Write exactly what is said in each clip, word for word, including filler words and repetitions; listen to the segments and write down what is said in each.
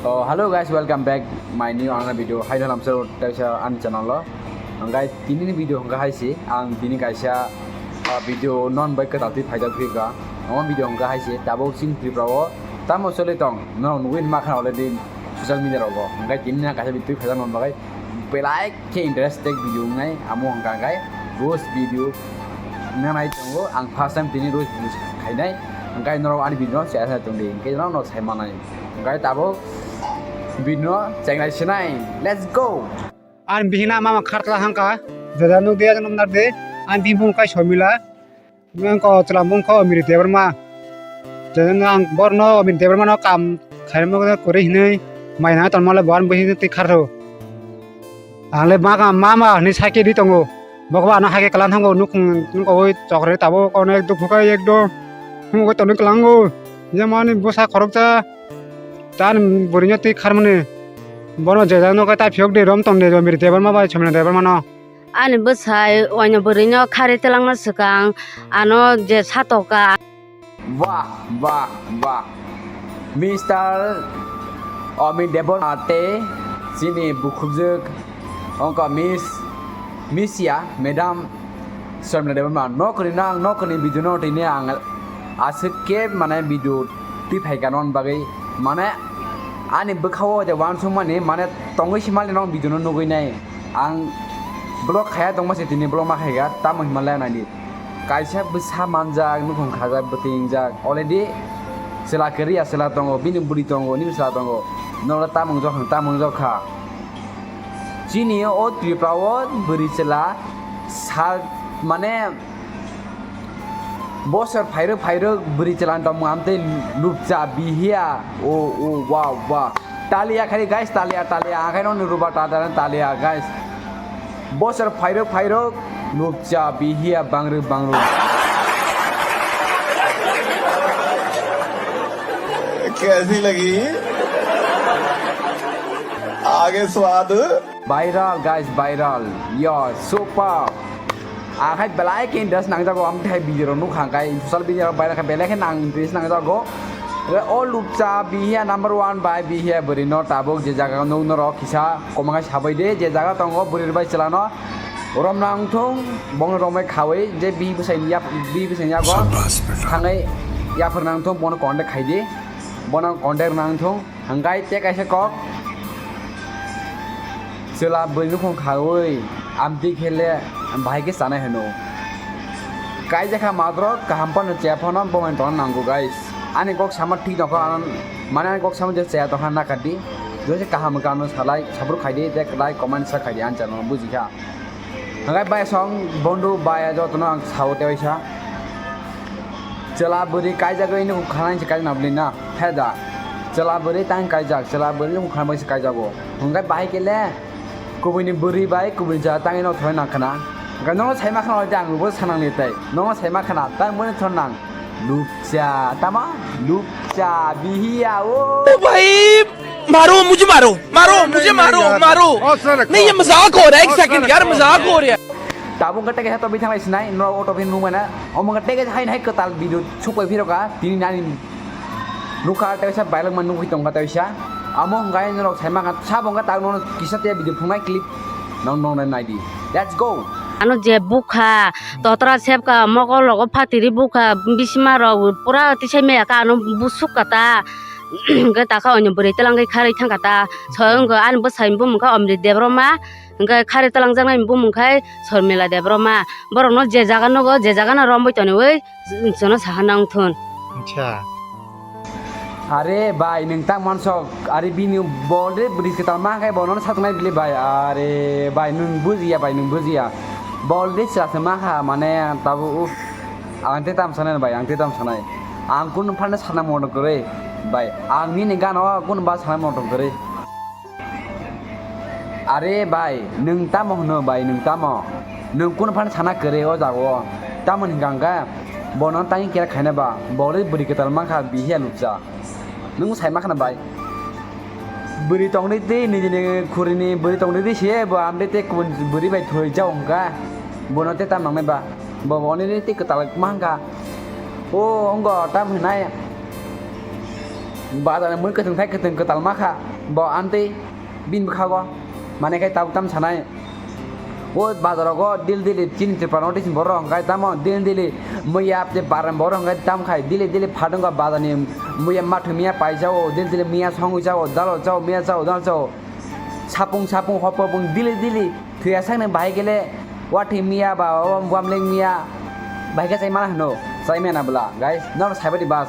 Oh, hello guys, welcome back my new another video. Hai dalam so taisa ani channel lo. Angkai tini ni video hingka hai si ang tini kaisa ah, video non bai kwtal twi phaijak phi ka. Omo video hingka hai si tabuk sing Tripura o tamo choli tong. No nugui ma khan already social media rogo. Angkai tini na kaisa video twi phaijak non bagai belai khe interesting video wngnai amo hwnka khe roast video nanai tongo. Ang first time tini roast video khainai, hwnkhai norok ani video no se asa tongdi, hwnkhe norok no sai manai, hwnkhe tabuk video no chengnai sinai. Let's go. Ani bihina mama khartla hangka, jada nuk dia nuk nar de, ani bihbung kai somila. Nang ko chwla mung kho Omiri Debbarma. Tei nang borno Omiri Debbarma no kam khairokma kwrwi hinwi mai nang tongmale bo ani bwswk twi khartho. Ang le ma ma ma hinwi sake di tongo. Bo khe ano hake kwlwng thango nukhung nukhungwi chokre tabuk onek dukhu khe ekdom. Hwnwi tonwi kwlango. Jemon ani bwsa khoroksa ta ani bwrwino twi kharmani. Bono jejak nokhe ta phiyok di rom tong di Omiri Debbarma bai Somila Debbarma no. Ani bwsai oino bwrwino khari twlangna swkang ano je satoka. Wah, wah, wah. Mister Omiri Debbarma tei chini bukhukjwk ongkha Miss Misia, Madam Somila Debbarma. Nokni nang nokni video no tini ang aswk khe mane video twi phaikha non bagwi mane ani bwkhao je uansukmani mane tongwi se mali no video no nugwi nai. Ang vlog khaya tongma se tini vlog ma khaika, tamo hinma le naidi. Kaisa bwsa manjak, nukhung khajak, bwtwi wngjak. Already chwla kwrwi ya, chwla tongo, bini bwrwi tongo, nini chwla tongo. Nolo tamung jok, tamung jok kha. Chini o Tripura o bwrwi chwla sal mane Bosor phairok phairok bwrwi chwla tongmung amtwi lupcha bihiya. O o wa wa. Talia khai guys, talia talia. Akhai no ruba ta ta talia guys. Bosor phairok phairok lupcha bihiya bangrok bangrok. कैसी लगी? आगे स्वाद। Viral guys, viral. Yo, super. Akhai belai khe interest nangjago, amtwi hai video rok nukha khe social media rok viral khe belai khe nang interest nangjago. O lupcha bihiya number one bai bihiya bwrwi no tabuk je jaga o nuk norok kisa komang khe sabai de je jaga tongo bwrwi bai chwla no rom nang thung bong romai khawi je bihi bwsai ni yak bihi bwsai ni yago thangwi yaphar nang thung bono contact khai di bono contact nang thung. Hwnkhe tei kaisa kok, chwla bwrwi nukhung khaui amtwi khe le bahai khe chanai hwno. Kaijak kha matro kaham phano chaya phano bo hai tongna nango guys. Ani kok sama thik tongkha, ano, mane ani kok sama je chaya tongkha nakha di. Jose kaham kano salai, sabur khai di, tei like, comment sa khai di, ani channel bujikha. Hwnkhe bai song bondhu bai jotono ang sao tei waisa. Chwla bwrwi kaijagwi nukung khanai se kaijak nabli na. Heda. Chwla bwrwi tang kaijak, chwla bwrwi nukung khanai se kaijago. Hwnkhe bahai kele kubuni bwrwi bai kubuni chwla tangwi no thoi nang khna. Hwnkhe nono saima khna hwnkhe ang bo sanang ni tai. Nono saima khna tang boni thon nang. Lupcha, tama? Lupcha, bihiya o. ओ भाई, मारो, मुझे मारो, मारो, नहीं, मुझे नहीं, मारो, यार। मारो। नहीं, ये मजाक हो रहा है, एक सेकंड यार, मजाक हो रहा है। Tabuk khe tege to bithang lai sinai, no auto phin nung mana. Omo khe tege hai hai kwtal video supai phiro ka, tini nani nukha tei sa bailak man nugwi tongkha tei sa. Amo hwnkhe norok sai mankha, sabo hwnkhe tak nono kisa tei video phungnai clip nong nong nai di. Let's go. Ano je bukha, totra sepka, mokol rogo phatiri bukha, bisima rok pura tisai maya ka ano busuk kata. Hwnkhe takha oino bwrwi twlangwi kharwi thangkha ta. Soi wngkha ani bwsai bumung kha Omrit Debbarma, hwnkhe kharwi twlangjaknai bumung khai Sormila Debbarma. Borokno je jaga nugo, je jaga no romwi toniwi chwngno saha nang thun. Acha. Are bai, nwng tak mansok, are bini bol de bwrwi kwtal ma khe bono satungnai bili bai. Are bai, nwng bujiya bai, nwng bujiya. Bol de chwla se ma kha, mane tabuk, uff. Ang te tam sanai bai, ang te tam sanai. Ang kun phano sana moto kwrwi bai. Ang nini gana o kun ba sana moto kwrwi. Are bai, nwng tamo hwno bai, nwng tamo? Nwng kun phano sana kwrwi o jaga o. Tamo hwnkha hwnkhe bono tangwi kera khaina ba, bol de bwrwi kwtal ma kha bihiya lupcha. Nwng sai ma khana bai. Bwrwi tongdi twi nini khuri ni bwrwi tongdi twi se bo amde te kubun bwrwi bai thoi jao hwnkha. Bono te tam nangnai ba. Bo bo ni twi kwtal ma hwnkha. O wngko tam hwnai. Bazar ni mui kwthwng thai kwthwng kwtal ma kha. Bo amtwi bini bwkhago manwi khai tabuk tam sanai. O bazarogo dil dili chini Tripura notice borok hwnkhai tamo dil dili muya apte barem borok hwnkhai tam khai dili dili phatung bazarni muya mathu miya paisa o dil dili miya songwi chao dalo chao miya chao dalo chao. Sapung sapung hopopung dili dili thuya sakni bahai kele wathi miya ba o buamleng miya bahai khe chai mana hwno chai mena bwla guys noro saibadi bas.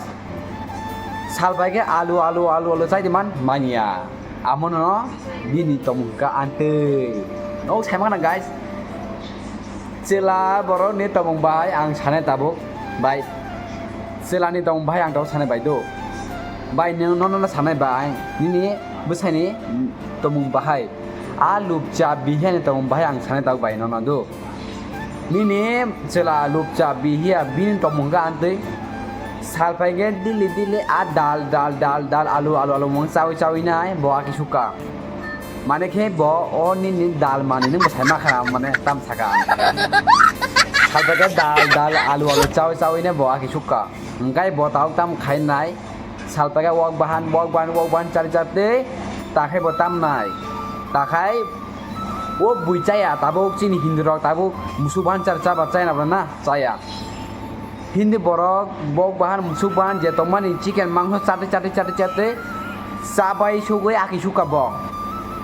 Sal pai khe alu alu alu alu chai di man manya. Amono bini tomung ka antwi. No sai mana guys. Chela borok ni tomung bai ang sanai tabuk bai. Chela ni tomung bai ang tabuk sanai bai do. Bai nino nono sanai bai nini bwsai ni tomung bahai. A lupcha bihiya ni tomung bahai ang sanai tabuk bai nono do. Nini chwla lupcha bihiya bini tongmung khe antwi. Sal pai khe dili dili a dal dal dal dal alu alu alu mung chawi chawi nai bo aki sukha. Mane khe bo o nini dal mani nung bwsai ma khana mane tam saka. Sal pai khe dal dal alu alu chawi chawi nai bo aki sukha. Hwnkhe bo tao tam khai nai. Sal pai khe wak bahan wak bahan wak bahan chari chari tei takhai bo tam nai. Takhai O bui chaya tabuk chini Hindu rok tabuk musuk bahan char chaba chaya na chaya. Hindi borok bok bahan musuk bahan je tongmani chicken mangso chate chate chate chate chabai sugui aki suka bo.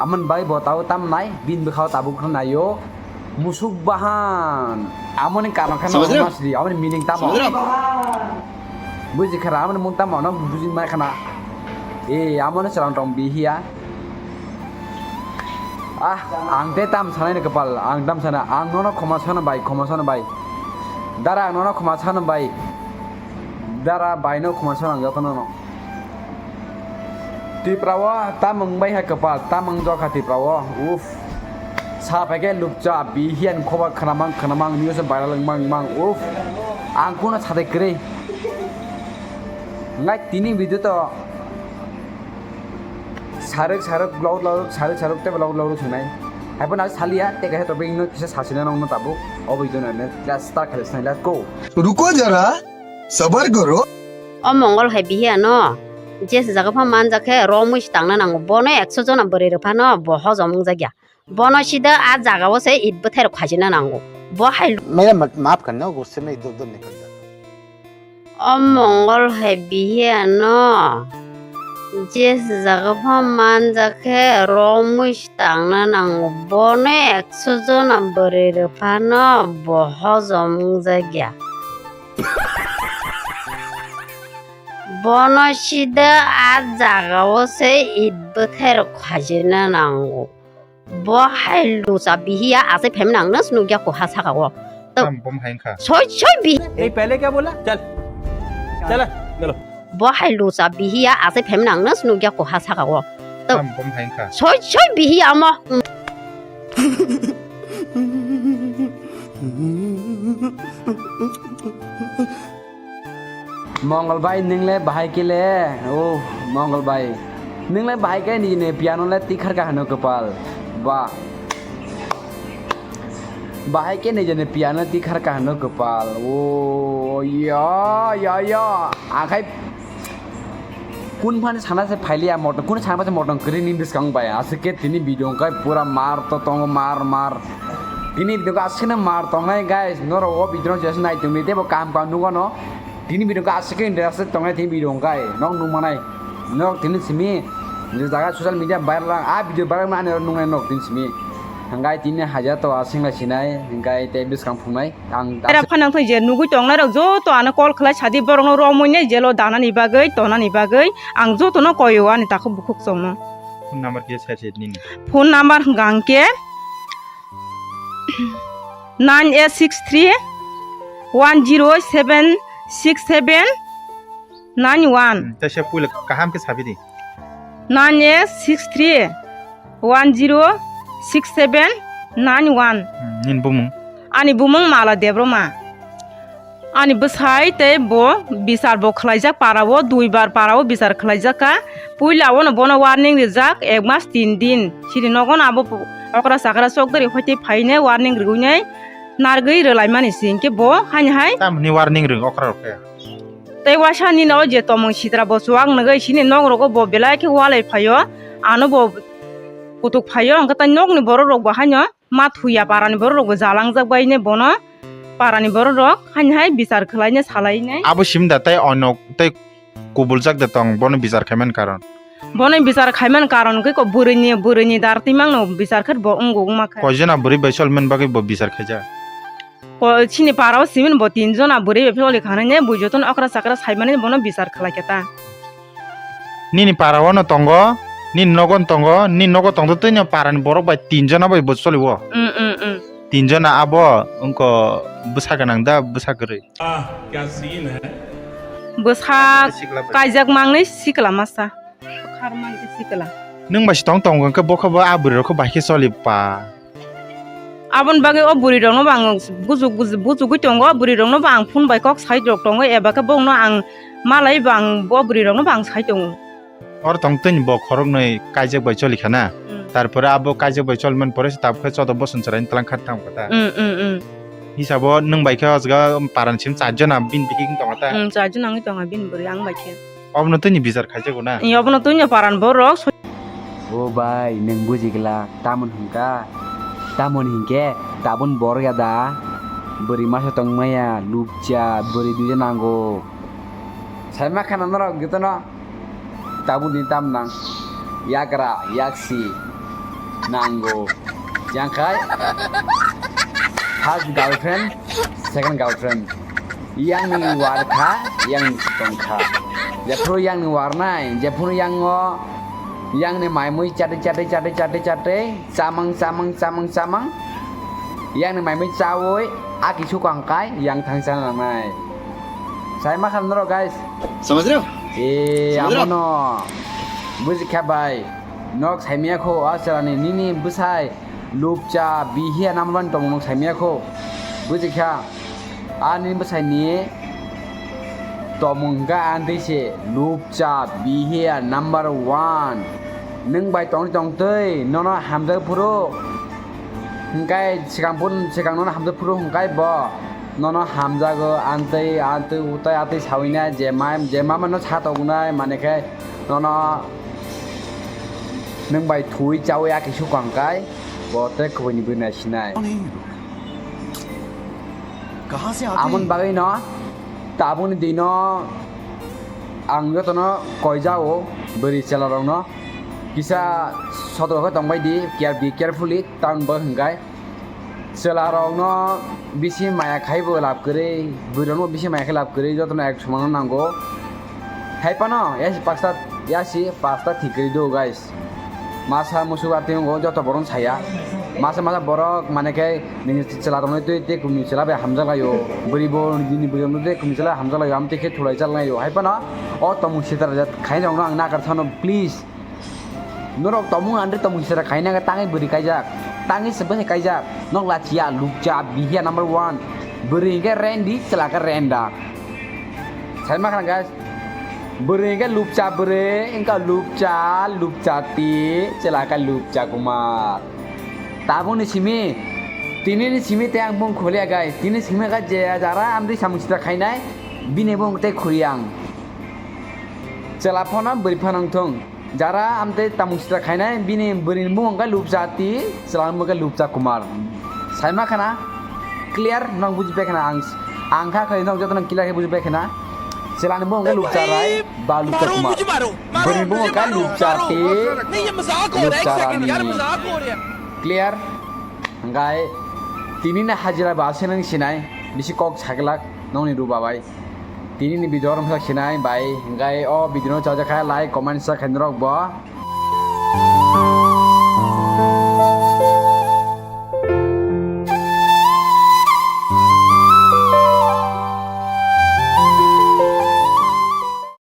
Amon bai bo tabuk tam nai bin bwkhao tabuk naio musuk bahan amoni karon khe no masri amoni meaning tamo. Buji khara amoni mung tamo no buji mai khana. E amoni chwlang tong bihiya. Ah, ang te tam sanai ni kwpal, ang tam sana, ang nono khoma sana bai, khoma sana bai. Dara ang nono khoma sana bai. Dara bai no khoma sana ang joto nono. Tipra o tam wng bai ha kwpal, tam wng jokha Tipra o. Uff. Sa pai khe lupcha bihiyan khoba khwnamang khwnamang news viral wng mang mang. Uff. Ang kuno sade kwrwi. Ngai tini video to Saruk saruk log log saruk saruk tei log log sunai. Hai pun saliya tei kaisa topic no kisa sasina nong no tabuk. Obo ido na class start khalis nai let's go. Ruko jara, sabar karo. O Mongol hai bihiya no. Jes jaga pha manja khe romwi tangna nango. Bono ekso jona bwrwi rwphano bo hojom wngjakya. Bono sida a jagao se it bwthairok khaisina nango. Bo hai Maya ma-, maaf karna, गुस्से में इधर उधर निकल जाता हूँ। O Mongol hai bihiya no je jaga pha manja khe romwi tangna nango. Bono ekso jona bwrwi rwphano bo hojom wngjakya. Bono sida a jagao se it bwthairok khaisina nango. Bo hai lucha bihiya asai phaimani ang nw nukya kuha saka o. To Tam bom hai wngkha. Soi soi bihi. ए पहले क्या बोला? चल चला चलो. Bo hai lucha bihiya asai phaimani ang nw nukya kuha saka o. To Tam bom hai wngkha. Soi soi bihiya amo. Mongol bai, nwng le bahai khe le? O Mongol bai, nwng le bahai khe nini piano le tikhar ka hano kwpal. Ba. Bahai khe nini piano tikhar ka hano kwpal. O ya ya ya. Akhai kun phani sana se phailiya moto, kun sana se moto kwrwi ni bwskang bai. Aswk khe tini video wngkha pura mar to tongo, mar mar. Tini video aswk no mar tongnai guys, norok o video no jeswk nai tongdi tei bo kaham kaham nukgo no. Tini video khe aswk khe interested tongnai tini video hwnkhe ai nok nukmanai. Nok tini simi je jaga social media viral ang a video viral wngmani ano nuknai nok tini simi. Hwnkhe tini hajar to aswk lai sinai hwnkhe tei bwskang phungnai ang Era aswk phanang thai je nugui tongnai rok joto ano call khlai sadi borok no romwi nai jelo danani bagwi tonani bagwi ang joto no koyo ani takhuk bukhuk chongno. Phone number kisa side side nini. Phone number hwnkha hwnkhe nine eight six three one zero seven six seven nine one. Hmm, teisa puila kaham khe sabi di. Nine eight six three one zero six seven nine one. Hmm, nini bumung? Ani bumung Mala Debroma. Ani bwsai tei bo bichar bo khlaijak para o, duibar para o bichar khlaijak kha. Puila o no bono warning rijak ek mas tin din. Chini nogo no abo okra chakra chokdari hoite phaine warning rigwi nai nargwi rwlaimani se hinkhe bo haini hai. Tamni warning ring okra rok khe? Tei waisa nini o je tomung sitra bo chuwak nugwi sini nok rogo bo belai khe walai phaio. Ano bo kutuk phaio, hwnkhe tai nokni borok rok bo haino ma thuya, parani borok rok bo jalangjak bai ne bono parani borok rok haino hai bichar khlai ne salai nai. Abo sim da tai onok tai kubuljak da tong bono bichar khaimani karon. Bono bichar khaimani karon khe ko bwrwini, bwrwini dar twimang no bichar khe bo wngo wngma khe. Koijona bwrwi bai cholmani bagwi bo bichar khaijak. Ko, chini para o simin bo tin jona bwrwi bai philoli khanai ne, bui jotono okra chakra saimani bono bichar khlai khe ta. Nini para o no tongo, nini nogo no tongo, nini nogo tongtwi no para ni borok bai tin jona bai bo choli o. Mm, mm, mm. Tin jona abo wngkha bwsa gwnang da bwsa kwrwi. Ah, kya scene hai. Bwsa sikla bai. Kaijak mangnai sikla masa. Kharman khe sikla. Nwng bai se tong tongo hwnkhe bo khe bo a bwrwi rok khe bai khe choli pa. Aboni bagwi o bwrwi rokno bo ang bujuk, bujuk, bujugwi tongo, o bwrwi rokno bo ang phone bai kok sai rok tongo, eba khe bongno ang malai bo ang o bwrwi rokno bo ang sai tongo. Oro tong twi bo khoroknwi kaijak bai choli khana. Mm. Tarpore abo kaijak bai choli man pore se tabuk khe chodo boson chwrai tlang kha tang kha ta. Mm, mm, mm. Hisabo nwng bai khe o jaga paran sim char jona bini bikik wng tong kha ta. Mm, char jona wngwi tong kha bini bwrwi ang bai khe. Obono twini bichar khaijago na? Ee, obono twini paran borok. O bai, nwng buji glak, tamoni hwnkha? Tamoni hinkhe tabun borok ya da? Bwrwi masa tong maya, lupcha, bwrwi duija nango. Saima khana norok jotono tabuni tam nang. Yagra, yaksi, nango. Yang khai first girlfriend, second girlfriend. Yang ni war kha, yang ni tong kha. Jephuru yang ni war nai, jephuru yang o, yang ni mai mui chate, chate, chate, chate, chate, chamang, chamang, chamang, chamang. Yang ni mai mui chawi, a kisu kang kai, yang thang sana nai. Sai ma khan norok, guys. Samajh rahe ho? Eh, samajh rahe ho? Amono. Buji kha bai. Nok saimia kho, a chalani nini bwsai. Lupcha bihiya number one tongmung saimia kho. Buji kha. Ani bwsaini tongmung hwnkha ani twi se lupcha bihiya number one. Nwng bai tongni tongtwi nono hamjak phuru hwnkhe swkang phuru swkang nono hamjak phuru hwnkhe bo nono hamjago ani twi ani twi utai atwi sawina je ma je ma mano sa tongnai mane khe nono nwng bai thwi chawi a kisu kang kai. Bo tei kubui ni bwrwi nai sinai. Kahan se aate hain? Amoni bagwi no tabukni dino ang jotono koijao bwrwi chwla rokno kisa sotorko khe tongbai di, care, be carefully, tamoni bagwi hwnkhe chwla rokno bisi maya khaibo lab kwrwi, bwrwi rokno bisi maya khai lab kwrwi, jotono ek somano nango. Hai phano yasi pasta, yasi pasta thik kwrwi do, guys. Masa musu atwi wngo joto borok saya. Masa masa borok mane khe nini chwla rokno twi tei kumni chwla bai hamjak laio. Bwrwi bo nini bwrwi rokno tei kumni chwla hamjak laio. Amtwi khe thulai chal laio. Hai phano o tomung sitra jat khaina rokno ang nakar sano, please. Norok tomung andre tomung sitra khaina khe tangwi bwrwi kaijak. Tangwi se bwsai kaijak. Nok lachiya lukcha bihiya number one. Bwrwi hwnkhe rendi chwla khe renda. Sai ma khana guys. Bwrwi hwnkhe lupcha bwrwi, wngkha lupcha, lupcha ti, chwla khe lupcha kumar. Tabukni simi, tinini simi tei ang bung khuliya guys. Tini simi khe je jara amtwi samung sitra khainai, bini bung tei khuri ang. Chwla phano bwrwi phano wngthung. Jara amtwi tamung sitra khainai, bini bwrwini bumung khe Lupcha ti, chwlani bumung khe Lupcha Kumar. Saima khana, clear, nang buji pai khana, ang, ang kha khlai nang joto nang clear khe buji pai khana. Chwlani bumung khe Lupcha Rai ba Lupcha Kumar. Bwrwini bumung khe Lupcha ti, Lupcha Rani. Clear? Hwnkhe tini ni hajira ba se nang sinai, bisi kok saglak nongni ruba bai. Tini ni video rok sinai bai, hwnkhe o video no chajak kha like, comment, share khainai rok bo.